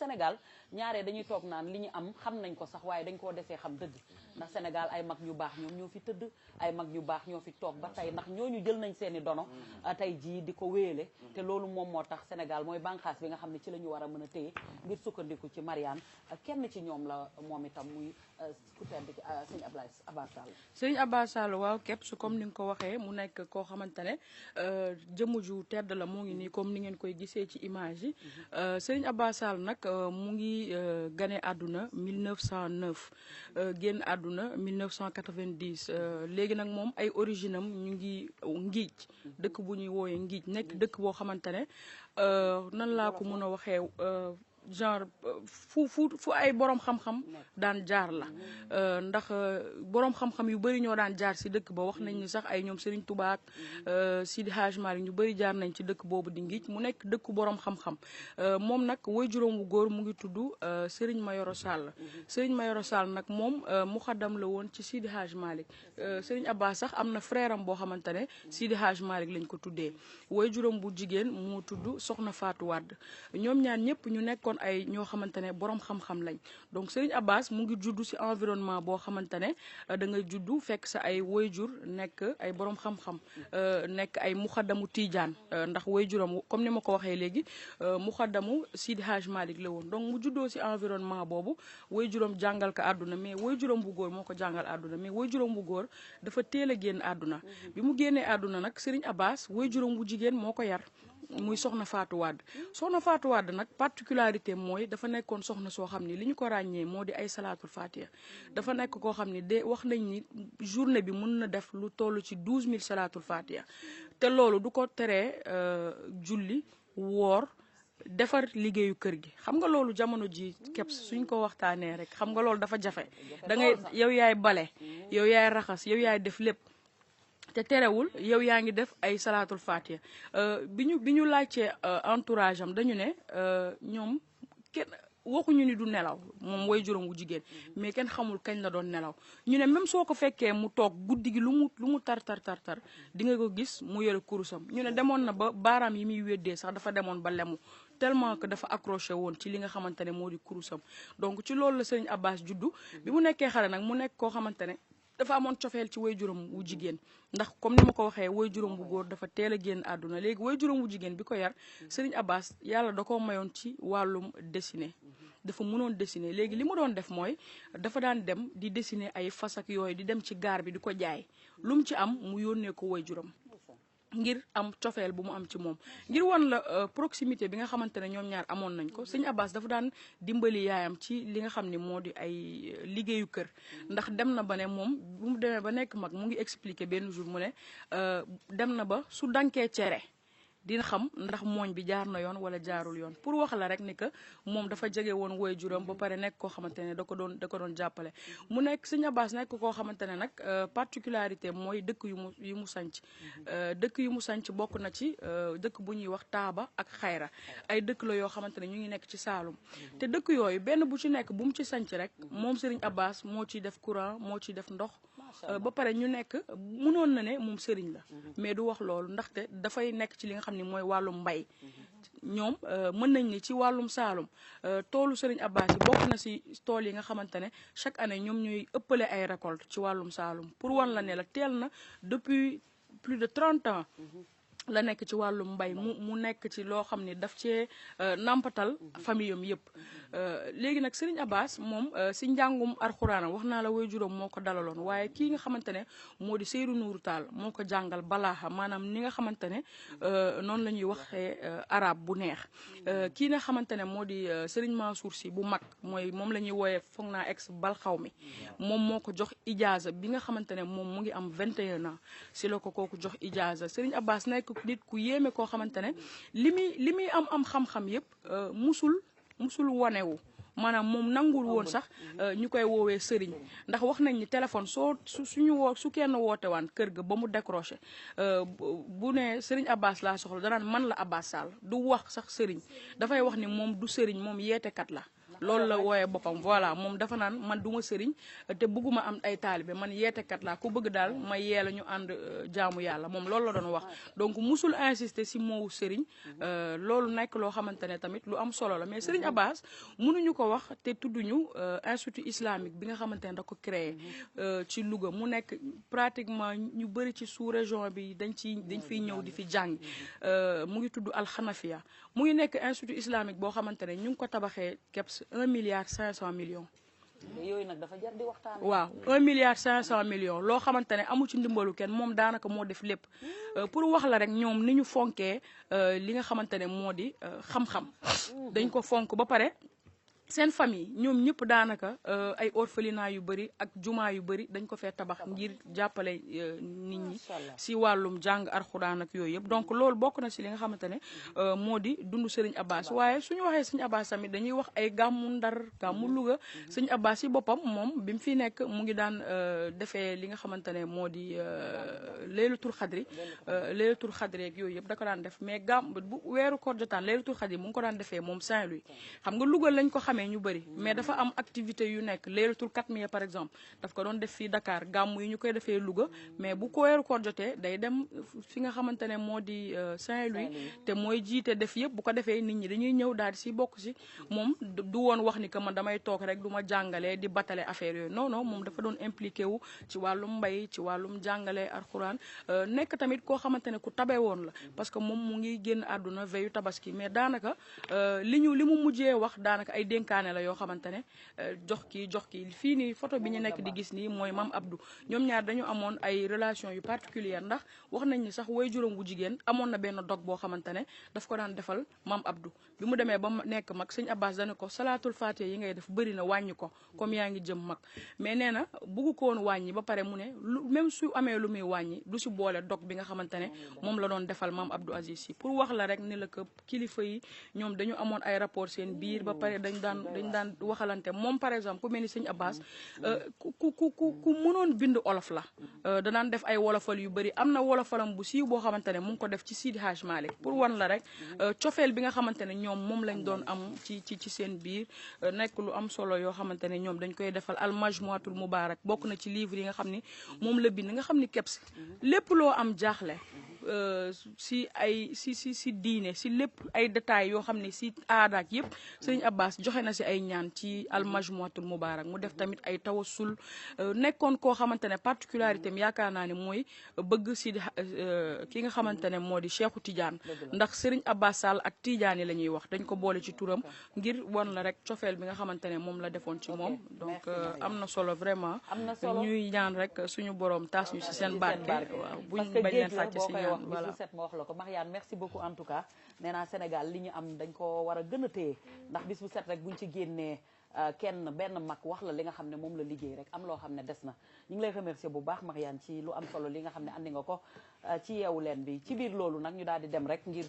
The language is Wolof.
Sénégal ñaaree dañuy toog naan li ñu am xam nañ ko sax waaye dañ koo desee xam dëgg ndax Sénégal ay mag ñu baax ñoom ñoo fi tëdd ay mag ñu baax ñoo fi toog ba tey ndax ñooñu jël nañ seeni dono tey jii di ko wéyale te loolu moom moo tax Sénégal mooy bànqaas bi nga xam ne ci la ñu war a mën a téye ngir sukkandiku ci Mariane kenn ci ñoom la moom itam muy ku tedd ci sëñ Ablaye Abass Sall. sëñ Abass Sall waaw képp su comme ni nga ko waxee mu nekk koo xamante ne jëmm ju tedd la moo ngi nii comme ni ngeen koy gisee ci image yi sëñ Abass Sall nag mu ngi gane àdduna 1909 génn àdduna 1990 léegi nag moom ay origine am ñu ngi Ngiij dëkk bu ñuy wooyee Ngiij nekk dëkk boo xamante ne nan laa ko mën a waxee genre fu ay borom xam-xam daan jaar la ndax borom xam-xam yu bëri ñoo daan jaar si dëkk ba wax nañ ni sax ay ñoom Serigne Touba ak Sidi Hadj Malick ñu bëri jaar nañ ci dëkk boobu di Ngiij mu nekk dëkku borom xam-xam moom nag woy juróom wu góor mu ngi tudd Serigne Mayoro Sall Serigne Mayoro Sall nag moom muxaddam la woon ci Sidi Hadj Malick Serigne Abass sax am na frère am boo xamante ne Sidi Hadj Malick lañ ko tuddee woy juróom bu jigéen moo tudd Soxna Fatou Wade ñoom ñaar ñëpp ñu nekkoon ay ñoo xamante ne borom xam-xam lañ donc Serigne Abass mu ngi juddu ci environnement boo xamante ne da ngay juddu fekk sa ay woyjur nekk ay borom xam-xam nekk ay muxaddamu Tiijaan ndax woyjuram comme ni ma ko waxee léegi muxaddamu Sidi Hadj Malick la woon donc mu juddoo ci environnement boobu woyjuram jàngal ko àdduna mais woyjuram bu góor moo ko jàngal àdduna mais woyjuram bu góor dafa teel a génn àdduna bi mu génnee àdduna nag Serigne Abass woyjuram bu jigéen moo ko yar muy soxna Fatou Wade soxna Fatou Wade nag particularité mooy dafa nekkoon soxna soo xam ni li ñu ko ràññee moo di ay salaatul fatiha dafa nekk koo xam ni de wax nañ ni journée bi mën na def lu toll ci 12000 salaatul fatiha te loolu du ko teree julli woor defar liggéeyu kër gi xam nga loolu jamono ji képp suñ ko waxtaanee rek xam nga loolu dafa jafe da ngay yow yaay bale yow yaay raxas yow yaay def lépp te terewul yow yaa ngi def ay salaatul fatiha bi ñu laajtee entourage am dañu ne ñoom kenn waxuñu ni du nelaw moom way juróom wu jigéen mais kenn xamul kañ la doon nelaw ñu ne même soo ko fekkee mu toog guddi gi lu mu tar di nga ko gis mu yore kurusam ñu ne demoon na ba baaraam yi muy weddee sax dafa demoon ba lemu tellement que dafa accroché woon ci li nga xamante ne moo di kurusam donc ci loolu la Serigne Abass juddu bi mu nekkee xale nag mu nekk koo xamante ne dafa amoon cofeel ci way juróom wu jigéen ndax comme ni ma ko waxee way juróom bu góor dafa teel a génn àdduna léegi way juróom wu jigéen bi ko yar Serigne Abass yàlla da ko mayoon ci wàllum dessiner dafa mënoon dessiner léegi li mu doon def mooy dafa daan dem di dessiner ay fas ak yooyu di dem ci gaar bi di ko jaay lu mu ci am mu yónnee ko way juróom ngir am cofeel bu mu am ci moom ngir wan la proximité bi nga xamante ne ñoom ñaar amoon nañ ko Serigne Abass dafa daan dimbali yaayam ci li nga xam ne moo di ay liggéeyu kër ndax dem na ba ne moom bu mu demee ba nekk mag mu ngi expliquer benn jour mu ne dem na ba su dankee cere dina xam ndax mooñ bi jaar na yoon wala jaarul yoon pour wax la rek ni que moom dafa jege woon woy juróom ba pare nekk koo xamante ne da ko doon jàppale mu nekk Serigne Abass nekk koo xamante ne nag particularité mooy dëkk yu mu sanc dëkk yu mu sanc bokk na ci dëkk bu ñuy wax Taaba ak Xayra ay dëkk la yoo xamante ne ñu ngi nekk ci Saalum te dëkk yooyu benn bu ci nekk bu mu ci sanc rek moom Serigne Abass moo ciy def courant moo ciy def ndox ba pare ñu nekk mënoon na ne moom sëriñ la mais du wax loolu ndaxte dafay nekk ci li nga xam ne mooy wàllum mbay ñoom mën nañ ni ci wàllum Saalum toolu Serigne Abass yi bokk na si tool yi nga xamante ne chaque année ñoom ñooy ëppale ay récolte ci wàllum Saalum pour wan la ne la teel na depuis plus de 30 ans la nekk ci wàllum mbay mu nekk ci loo xam ne daf cee nampatal famille am yëpp léegi nag Serigne Abass moom si njàngum alxuraan wax naa la way juróom moo ko dalaloon waaye kii nga xamante ne moo di Seydou Nourou Tall moo ko jàngal balaaxa maanaam ni nga xamante ne noonu la ñuy waxee arabe bu neex kii nga xamante ne moo di Serigne Mansour Sy bu mag mooy moom la ñuy wooyee foog naa ex bal xaw mi moom moo ko jox ijaaza bi nga xamante ne moom mu ngi am 21 ans si la ko kooku jox ijaaza Serigne Abass nekk nit ku yéeme koo xamante ne li muy am xam-xam yëpp musul wanewu maanaam moom nangul woon sax ñu koy woowee sëriñ ndax wax nañ ni téléphone su kenn woote waan kër ga ba mu décroché bu ne Serigne Abass laa soxla danaan man la Abass Sall du wax sax sëriñ dafay wax ni moom du sëriñ moom yeetekat la loolu la wooyee boppam voilà moom dafa naan man du ma sëriñ te bëgguma am ay taalibe man yeetekat laa ku bëgg daal ma yee la ñu ànd jaamu yàlla moom loolu la doon wax donc musul insister si moowu sëriñ loolu nekk loo xamante ne tamit lu am solo la mais Serigne Abbas mënuñu ko wax te tudduñu institut islamique bi nga xamante ne da ko créé ci Louga mu nekk pratiquement ñu bëri ci sous région bi dañ fiy ñëw di fi jàng mu ngi tudd Alxanafiya mu ngi nekk institut islamique boo xamante ne ñu ngi ko tabaxee keps 1,5 milliard. yooyu nag dafa jar di waxtaan. waaw 1,5 milliard loo xamante ne amu ci ndimbalu kenn moom daanaka moo def lépp pour wax la rek ñoom ni ñu fonkee li nga xamante ne moo di xam-xam dañ ko fonk ba pare seen famille ñoom ñëpp daanaka ay orphelinat yu bëri ak jumaa yu bëri dañ ko fee tabax ngir jàppale nit ñi si wàllum jàng alxuraan ak yooyu yëpp donc loolu bokk na si li nga xamante ne moo di dund Serigne Abbas waaye suñu waxee Serigne Abbas tamit dañuy wax ay gàmmu Ndar gàmmu Louga Serigne Abbas yi boppam moom bi mu fi nekk mu ngi daan defee li nga xamante ne moo di Laylatul Xadri ak yooyu yëpp da ko daan def mais bu weeru koor jotaan Laylatul Xadri mu ngi ko daan defee moom Saint-Louis xam nga Louga lañ ko xamee ñu bëri mais dafa am activité yu nekk Laylatul Katmiya par exemple daf ko doon def fii Dakar gàmmu yi ñu koy defee Louga mais bu ko weeru koor jotee day dem fi nga xamante ne moo di Saint-Louis te mooy jiite def yëpp bu ko defee nit ñi dañuy ñëw daal di si bokk si moom du woon wax ni que man damay toog rek du ma jàngalee di batale affaire yooyu non non moom dafa doon impliqué wu ci wàllum mbay ci wàllum jàngale alxuraan nekk tamit koo xamante ne ku tabe woon la parce que moom mu ngi génn àdduna veyu tabaski mais daanaka li mu mujjee wax daanaka ay dénkaane la yoo xamante ne jox kii fii nii photo bi ñu nekk di gis nii mooy Mame Abdou ñoom ñaar dañu amoon ay relation yu particulière ndax wax nañ ni sax way juróom bu jigéen amoon na benn dog boo xamante ne daf ko daan defal Mame Abdou bi mu demee ba nekk mag sëñ Abbas dana ko salaatul faatiha yi ngay def bëri na wàññi ko comme yaa ngi jëm mag mais nee na buggu ko woon wàññi ba pare mu ne même su amee lu muy wàññi du si boole dog bi nga xamante ne moom la doon defal Mame Abdou Aziz Sy pour wax la rek ni la que kilifa yi ñoom dañu amoon ay rapport seen biir ba pare dañ daan waxalante moom par exemple ku mel ni sëñ Abbas ku mënoon bind olof la danaan def ay wolofal yu bëri am na wolofalam bu siiw boo xamante ne mu ngi ko def ci Sidi Hadj Malick pour wan la rek cofeel bi nga xamante ne ñoom moom lañ doon am ci seen biir nekk lu am solo yoo xamante ne ñoom dañ koy defal al majmuatul mubarak bokk na ci livre yi nga xam ni moom la bind nga xam ni keps lépp loo am jaaxle si diine si lépp ay détails yoo xam ne si aadaak yëpp sëriñ Abbas joxe na si ay ñaan ci al majmuatul mubarak mu def tamit ay tawassul nekkoon koo xamante ne particularité am yaakaar naa ne mooy bëgg si ki nga xamante ne moo di Cheikhu Tidiane ndax sëriñ Abbas Sall ak Tidiane yi la ñuy wax dañ ko boole ci turam ngir wan la rek cofeel bi nga xamante ne moom la defoon ci moom donc am na solo vraiment ñuy ñaan rek suñu borom taas ñu si seen barke waaw buñ bañ leen fàcce si ñaan voilà bis bu set ma wax la ko Mariane merci beaucoup en tout cas nee naa Sénégal li ñu am dañ ko war a gën a téye ndax bis bu set rek buñ ci génnee benn mag wax la li nga xam ne moom la liggéey rek am loo xam ne des na ñu ngi lay remercier bu baax Mariane ci lu am solo li nga xam ne andi nga ko ci Yeewu Leen bi ci biir loolu nag ñu daal di dem rek ngir